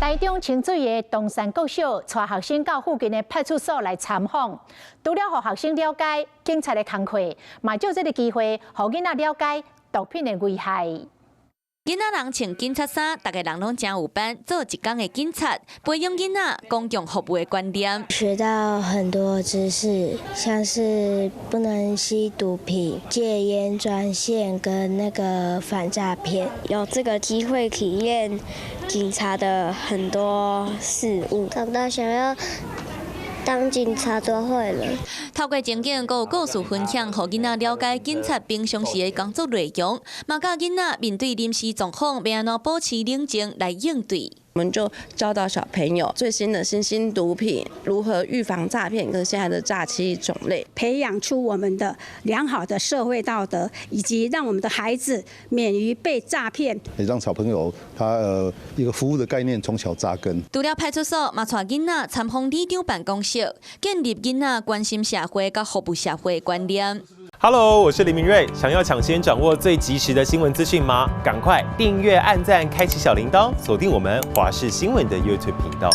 台中清水的東山國小，帶學生到附近的派出所來參訪，除了予學生了解警察的工課，嘛藉這个機會，予囡仔了解毒品的危害。囡仔人穿警察衫，逐个人攏誠有範，做一工的警察，培養囡仔公共服務的觀念。學到很多知識，像是不能吸毒品、戒菸專線跟那個反詐騙。有這個機會體驗警察的很多事物，長大想要當警察都會了。透過情景閣有故事分享，予囡仔了解警察平常時的工作內容，嘛教囡仔面對臨時狀況，欲按怎保持冷靜來應對。我們就教導小朋友最新的新興毒品，如何預防詐騙跟現在的詐欺種類，培養出我們的良好的社會道德，以及讓我們的孩子免於被詐騙。也讓小朋友他一個服務的概念從小扎根。除了派出所，嘛帶囡仔參訪里長辦公室，建立囡仔關心社會佮服務社會的觀念。 Hello，我是林明瑞。想要搶先掌握最及時的新聞資訊嗎？趕快訂閱、按讚、開啟小鈴鐺，鎖定我們華視新聞的 YouTube 頻道。